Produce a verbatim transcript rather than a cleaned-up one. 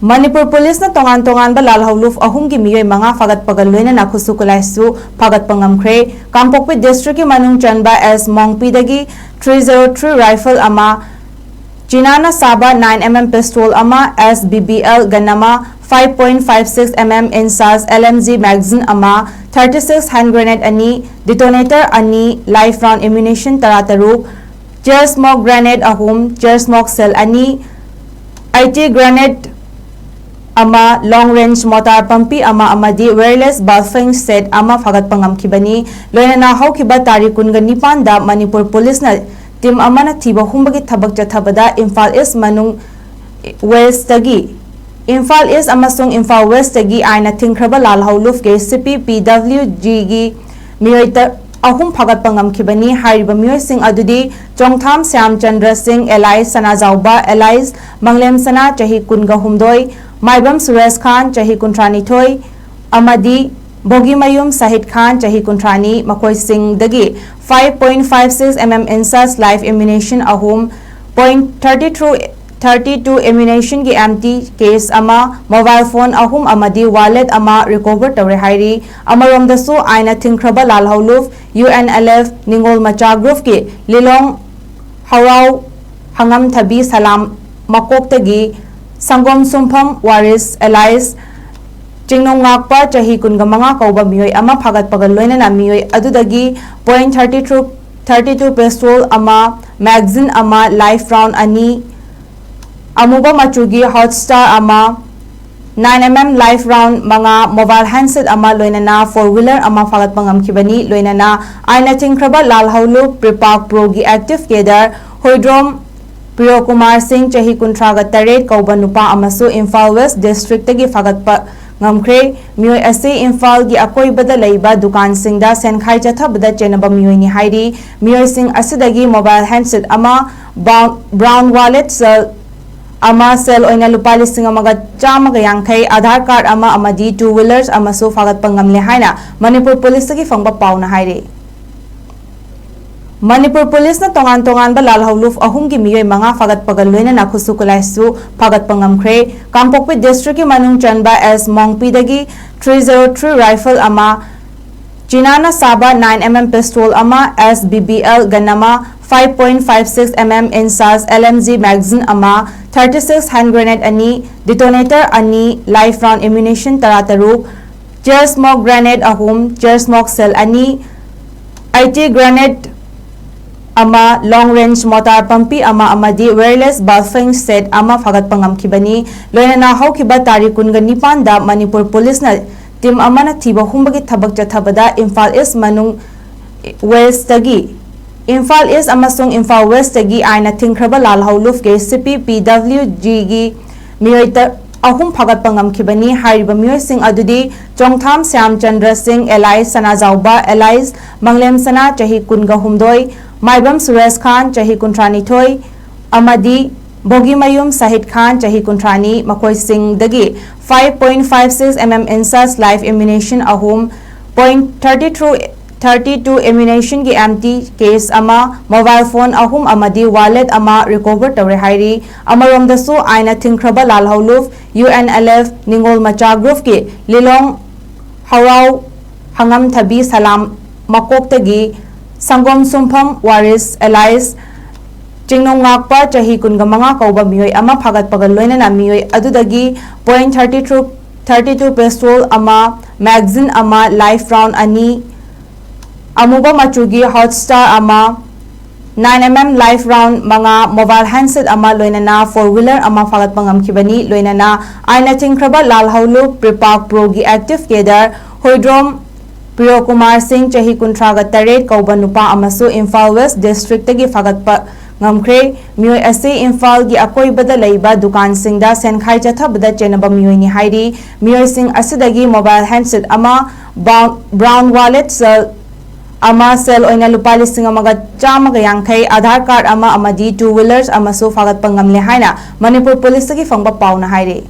ꯃꯅꯤꯄꯨꯔ ꯄꯨꯂꯤꯁꯅ ꯇꯣꯉꯥꯟ ꯇꯣꯉꯥꯟꯕ ꯂꯥꯜꯍꯧꯂꯨꯞ ꯑꯍꯨꯝꯒꯤ ꯃꯤꯑꯣꯏ ꯃꯉꯥ ꯐꯥꯒꯠꯄꯒ ꯂꯣꯏꯅꯅ ꯈꯨꯠꯁꯨ ꯈꯨꯠꯂꯥꯏꯁꯨ ꯐꯥꯒꯠꯄ ꯉꯝꯈ꯭ꯔꯦ꯫ ꯀꯥꯡꯄꯣꯛꯄꯤ ꯗꯤꯁꯇ꯭ꯔꯤꯛꯀꯤ ꯃꯅꯨꯡ ꯆꯟꯕ ꯑꯦꯁ ꯃꯣꯡꯄꯤꯗꯒꯤ three zero three rifle ꯑꯃ, ꯆꯤꯅꯥꯅ ꯁꯥꯕ nine M M pistol ꯑꯃ, S B B L gun ꯑꯃ, five point five six M M INSAS L M G magazine ꯑꯃ, thirty six hand grenade ꯑꯅꯤ, detonator ꯑꯅꯤ, live round ammunition ꯇꯔꯥꯇꯔꯨꯛ, chain smoke grenade ꯑꯍꯨꯝ, chain smoke shell ꯑꯅꯤ, I T grenade ꯑꯃ, long range mortar ꯄꯝꯄꯤ ꯑꯃ ꯑꯃꯗꯤ wireless bullfrog set ꯑꯃ ꯐꯥꯒꯠꯄ ꯉꯝꯈꯤꯕꯅꯤ꯫ ꯂꯣꯏꯅꯅ ꯍꯧꯈꯤꯕ ꯇꯥꯔꯤꯛ ꯀꯨꯟꯒ ꯅꯤꯄꯥꯟꯗ ꯃꯅꯤꯄꯨꯔ ꯄꯨꯂꯤꯁꯅ team ꯑꯃꯅ ꯊꯤꯕ ꯍꯨꯝꯕꯒꯤ ꯊꯕꯛ ꯆꯠꯊꯕꯗ ꯏꯝꯐꯥꯜ ꯏꯁ ꯃꯅꯨꯡ ꯋꯦꯁꯇꯒꯤ, ꯏꯝꯐꯥꯜ ꯏꯁ ꯑꯃꯁꯨꯡ ꯏꯝꯐꯥꯜ ꯋꯦꯁꯇꯒꯤ ꯑꯥꯏꯟꯅ ꯊꯤꯡꯈ꯭ꯔꯕ ꯂꯥꯜꯍꯧꯂꯨꯞꯀꯤ C P P W G ꯒꯤ ꯃꯤꯑꯣꯏ ꯇ-, ꯑꯍꯨꯝ ꯐꯥꯒꯠꯄ ꯉꯝꯈꯤꯕꯅꯤ꯫ ꯍꯥꯏꯔꯤꯕ ꯃꯤꯑꯣꯏꯁꯤꯡ ꯑꯗꯨꯗꯤ ꯆꯣꯡꯊꯥꯝ ꯁ꯭ꯌꯥꯝ ꯆꯟꯗ꯭ꯔ ꯁꯤꯡ alias ꯁꯅꯥꯖꯥꯎꯕ alias ꯃꯪꯂꯦꯝ ꯁꯅꯥ ꯆꯍꯤ ꯀꯨꯟꯒ ꯍꯨꯝꯗꯣꯏ, ꯃꯥꯏꯕꯝ ꯁꯨꯔꯦꯁ ꯈꯥꯟ ꯆꯍꯤ ꯀꯨꯟꯊ꯭ꯔꯥꯅꯤꯊꯣꯏ ꯑꯃꯗꯤ ꯚꯣꯒꯤꯃꯌꯨꯝ ꯁꯍꯤꯗ ꯈꯥꯟ ꯆꯍꯤ ꯀꯨꯟꯊ꯭ꯔꯥꯅꯤ, ꯃꯈꯣꯏꯁꯤꯡꯗꯒꯤ five point five six M M INSAS live ammunition ꯑꯍꯨꯝ, point thirty two ammunition ꯒꯤ empty case ꯑꯃ, mobile phone ꯑꯍꯨꯝ ꯑꯃꯗꯤ wallet ꯑꯃ recover ꯇꯧꯔꯦ ꯍꯥꯏꯔꯤ꯫ ꯑꯃꯔꯣꯝꯗꯁꯨ ꯑꯥꯏꯟꯅ ꯊꯤꯡꯈ꯭ꯔꯕ ꯂꯥꯜꯍꯧꯂꯨꯞ U N L F ꯅꯤꯉꯣꯜ ꯃꯆꯥ group ꯀꯤ ꯂꯤꯂꯣꯡ ꯍꯧꯔꯥꯎ ꯍꯉꯝꯊꯕꯤ ꯁꯂꯥꯝ ꯃꯀꯣꯛꯇꯒꯤ ꯁꯪꯒꯣꯝ ꯁꯨꯝꯐꯝ ꯋꯥꯔꯤꯁ alias ꯆꯤꯡꯅꯨꯡ ꯉꯥꯛꯄ ꯆꯍꯤ ꯀꯨꯟꯒ ꯃꯉꯥ ꯀꯧꯕ ꯃꯤꯑꯣꯏ ꯑꯃ ꯐꯥꯒꯠꯄꯒ ꯂꯣꯏꯅꯅ ꯃꯤꯑꯣꯏ ꯑꯗꯨꯗꯒꯤ point thirty two, thirty two pistol ꯑꯃ, magazine ꯑꯃ, live round ꯑꯅꯤ, ꯑꯃꯨꯕ ꯃꯆꯨꯒꯤ Hotstar ꯑꯃ, nine M M live round ꯃꯉꯥ, mobile handset ꯑꯃ, ꯂꯣꯏꯅꯅ four wheeler ꯑꯃ ꯐꯥꯒꯠꯄ ꯉꯝꯈꯤꯕꯅꯤ꯫ ꯂꯣꯏꯅꯅ ꯑꯥꯏꯟꯅ ꯊꯤꯡꯈ꯭ꯔꯕ ꯂꯥꯜꯍꯧꯂꯨꯞ ꯄ꯭ꯔꯤꯄꯥꯛ ꯄ꯭ꯔꯣꯒꯤ active cadre ꯍꯣꯏꯗ꯭ꯔꯣꯝ ꯄ꯭ꯔꯤꯌꯣ ꯀꯨꯃꯥꯔ ꯁꯤꯡ ꯆꯍꯤ ꯀꯨꯟꯊ꯭ꯔꯥꯒ ꯇꯔꯦꯠ ꯀꯧꯕ ꯅꯨꯄꯥ ꯑꯃꯁꯨ ꯏꯝꯐꯥꯜ ꯋꯦꯁ ꯗꯤꯁꯇ꯭ꯔꯤꯛꯇꯒꯤ ꯐꯥꯒꯠꯄ ꯉꯝꯈ꯭ꯔꯦ꯫ ꯃꯤꯑꯣꯏ ꯑꯁꯤ ꯏꯝꯐꯥꯜꯒꯤ ꯑꯀꯣꯏꯕꯗ ꯂꯩꯕ ꯗꯨꯀꯥꯟꯁꯤꯡꯗ ꯁꯦꯟꯈꯥꯏ ꯆꯠꯊꯕꯗ ꯆꯦꯟꯅꯕ ꯃꯤꯑꯣꯏꯅꯤ ꯍꯥꯏꯔꯤ꯫ ꯃꯤꯑꯣꯏꯁꯤꯡ ꯑꯁꯤꯗꯒꯤ mobile handset ꯑꯃ, brown wallet set ꯑꯃ, ꯁꯦꯜ ꯑꯣꯏꯅ ꯂꯨꯄꯥ ꯂꯤꯁꯤꯡ ꯑꯃꯒ ꯆꯥꯝꯃꯒ ꯌꯥꯡꯈꯩ, ꯑꯥꯙꯥꯔ ꯀꯥꯔꯗ ꯑꯃ ꯑꯃꯗꯤ two wheelers ꯑꯃꯁꯨ ꯐꯥꯒꯠꯄ ꯉꯝꯂꯦ ꯍꯥꯏꯅ ꯃꯅꯤꯄꯨꯔ ꯄꯨꯂꯤꯁꯇꯒꯤ ꯐꯪꯕ ꯄꯥꯎꯅ ꯍꯥꯏꯔꯤ꯫ ꯃꯅꯤꯄꯨꯔ ꯄꯨꯂꯤꯁꯅ ꯇꯣꯉꯥꯟ ꯇꯣꯉꯥꯟꯕ ꯂꯥꯜꯍꯧꯂꯨꯞ ꯑꯍꯨꯝꯒꯤ ꯃꯤꯑꯣꯏ ꯃꯉꯥ ꯐꯥꯒꯠꯄꯒ ꯂꯣꯏꯅꯅ ꯈꯨꯠꯁꯨ ꯈꯨꯠꯂꯥꯏꯁꯨ ꯐꯥꯒꯠꯄ ꯉꯝꯈ꯭ꯔꯦ꯫ ꯀꯥꯡꯄꯣꯛꯄꯤ ꯗꯤꯁꯇ꯭ꯔꯤꯛꯀꯤ ꯃꯅꯨꯡ ꯆꯟꯕ ꯑꯦꯁ ꯃꯣꯡꯄꯤꯗꯒꯤ three zero three rifle ꯑꯃ, ꯆꯤꯅꯥꯅ ꯁꯥꯕ nine M M pistol ꯑꯃ, S B B L gun ꯑꯃ, five point five six M M INSAS L M G magazine ꯑꯃ, thirty six hand grenade ꯑꯅꯤ, detonator ꯑꯅꯤ, live round ammunition ꯇꯔꯥꯇꯔꯨꯛ, chain smoke grenade ꯑꯍꯨꯝ, chain smoke shell ꯑꯅꯤ, I T grenade ꯑꯃ, long range mortar ꯄꯝꯄꯤ ꯑꯃ ꯑꯃꯗꯤ wireless bullfrog set ꯑꯃ ꯐꯥꯒꯠꯄ ꯉꯝꯈꯤꯕꯅꯤ꯫ ꯂꯣꯏꯅꯅ ꯍꯧꯈꯤꯕ ꯇꯥꯔꯤꯛ ꯀꯨꯟꯒ ꯅꯤꯄꯥꯟꯗ ꯃꯅꯤꯄꯨꯔ ꯄꯨꯂꯤꯁꯅ team ꯑꯃꯅ ꯊꯤꯕ ꯍꯨꯝꯕꯒꯤ ꯊꯕꯛ ꯆꯠꯊꯕꯗ ꯏꯝꯐꯥꯜ ꯏꯁ ꯃꯅꯨꯡ ꯋꯦꯁꯇꯒꯤ, ꯏꯝꯐꯥꯜ ꯏꯁ ꯑꯃꯁꯨꯡ ꯏꯝꯐꯥꯜ ꯋꯦꯁꯇꯒꯤ ꯑꯥꯏꯟꯅ ꯊꯤꯡꯈ꯭ꯔꯕ ꯂꯥꯜꯍꯧꯂꯨꯞꯀꯤ C P P W G ꯒꯤ ꯃꯤꯑꯣꯏ ꯇ-, ꯑꯍꯨꯝ ꯐꯥꯒꯠꯄ ꯉꯝꯈꯤꯕꯅꯤ꯫ ꯍꯥꯏꯔꯤꯕ ꯃꯤꯑꯣꯏꯁꯤꯡ ꯑꯗꯨꯗꯤ ꯆꯣꯡꯊꯥꯝ ꯁ꯭ꯌꯥꯝ ꯆꯟꯗ꯭ꯔ ꯁꯤꯡ alias ꯁꯅꯥꯖꯥꯎꯕ alias ꯃꯪꯂꯦꯝ ꯁꯅꯥ ꯆꯍꯤ ꯀꯨꯟꯒ ꯍꯨꯝꯗꯣꯏ, ꯃꯥꯏꯕꯝ ꯁꯨꯔꯦꯁ ꯈꯥꯟ ꯆꯍꯤ ꯀꯨꯟꯊ꯭ꯔꯥꯅꯤꯊꯣꯏ ꯑꯃꯗꯤ ꯕꯣꯒꯤꯃꯌꯨꯝ ꯁꯍꯤꯗ ꯈꯥꯟ ꯆꯍꯤ ꯀꯨꯟꯊ꯭ꯔꯥꯅꯤ, ꯃꯈꯣꯏꯁꯤꯡꯗꯒꯤ five point five six M M INSAS live ammunition ꯑꯍꯨꯝ, point thirty two, thirty two ammunition ꯒꯤ empty case ꯑꯃ, mobile phone ꯑꯍꯨꯝ ꯑꯃꯗꯤ wallet ꯑꯃ recover ꯇꯧꯔꯦ ꯍꯥꯏꯔꯤ꯫ ꯑꯃꯔꯣꯝꯗꯁꯨ ꯑꯥꯏꯟꯅ ꯊꯤꯡꯈ꯭ꯔꯕ ꯂꯥꯜꯍꯧꯂꯨꯞ U N L F ꯅꯤꯉꯣꯜ ꯃꯆꯥ group ꯀꯤ ꯂꯤꯂꯣꯡ ꯍꯧꯔꯥꯎ ꯍꯉꯝꯊꯕꯤ ꯁꯂꯥꯝ ꯃꯀꯣꯛꯇꯒꯤ ꯁꯪꯒꯣꯝ ꯁꯨꯝꯐꯝ ꯋꯥꯔꯤꯁ alias ꯆꯤꯡꯅꯨꯡ ꯉꯥꯛꯄ ꯆꯍꯤ ꯀꯨꯟꯒ ꯃꯉꯥ ꯀꯧꯕ ꯃꯤꯑꯣꯏ ꯑꯃ ꯐꯥꯒꯠꯄꯒ ꯂꯣꯏꯅꯅ ꯃꯤꯑꯣꯏ ꯑꯗꯨꯗꯒꯤ point thirty two, thirty two pistol ꯑꯃ, magazine ꯑꯃ, live round ꯑꯅꯤ, ꯑꯃꯨꯕ ꯃꯆꯨꯒꯤ Hotstar ꯑꯃ, nine M M live round ꯃꯉꯥ, mobile handset ꯑꯃ, ꯂꯣꯏꯅꯅ four wheeler ꯑꯃ ꯐꯥꯒꯠꯄ ꯉꯝꯈꯤꯕꯅꯤ꯫ ꯂꯣꯏꯅꯅ ꯑꯥꯏꯟꯅ ꯊꯤꯡꯈ꯭ꯔꯕ ꯂꯥꯜꯍꯧꯂꯨꯞ ꯄ꯭ꯔꯤꯄꯥꯛ ꯄ꯭ꯔꯣꯒꯤ active cadre ꯍꯣꯏꯗ꯭ꯔꯣꯝ ꯄ꯭ꯔꯤꯌꯣ ꯀꯨꯃꯥꯔ ꯁꯤꯡ ꯆꯍꯤ ꯀꯨꯟꯊ꯭ꯔꯥꯒ ꯇꯔꯦꯠ ꯀꯧꯕ ꯅꯨꯄꯥ ꯑꯃꯁꯨ ꯏꯝꯐꯥꯜ ꯋꯦꯁ ꯗꯤꯁꯇ꯭ꯔꯤꯛꯇꯒꯤ ꯐꯥꯒꯠꯄ ꯉꯝꯈ꯭ꯔꯦ꯫ ꯃꯤꯑꯣꯏ ꯑꯁꯤ ꯏꯝꯐꯥꯜꯒꯤ ꯑꯀꯣꯏꯕꯗ ꯂꯩꯕ ꯗꯨꯀꯥꯟꯁꯤꯡꯗ ꯁꯦꯟꯈꯥꯏ ꯆꯠꯊꯕꯗ ꯆꯦꯟꯅꯕ ꯃꯤꯑꯣꯏꯅꯤ ꯍꯥꯏꯔꯤ꯫ ꯃꯤꯑꯣꯏꯁꯤꯡ ꯑꯁꯤꯗꯒꯤ mobile handset ꯑꯃ, brown wallet set ꯑꯃ, ꯁꯦꯜ ꯑꯣꯏꯅ ꯂꯨꯄꯥ ꯂꯤꯁꯤꯡ ꯑꯃꯒ ꯆꯥꯝꯃꯒ ꯌꯥꯡꯈꯩ, ꯑꯥꯙꯥꯔ ꯀꯥꯔꯗ ꯑꯃ ꯑꯃꯗꯤ two wheelers ꯑꯃꯁꯨ ꯐꯥꯒꯠꯄ ꯉꯝꯂꯦ ꯍꯥꯏꯅ ꯃꯅꯤꯄꯨꯔ ꯄꯨꯂꯤꯁꯇꯒꯤ ꯐꯪꯕ ꯄꯥꯎꯅ ꯍꯥꯏꯔꯤ꯫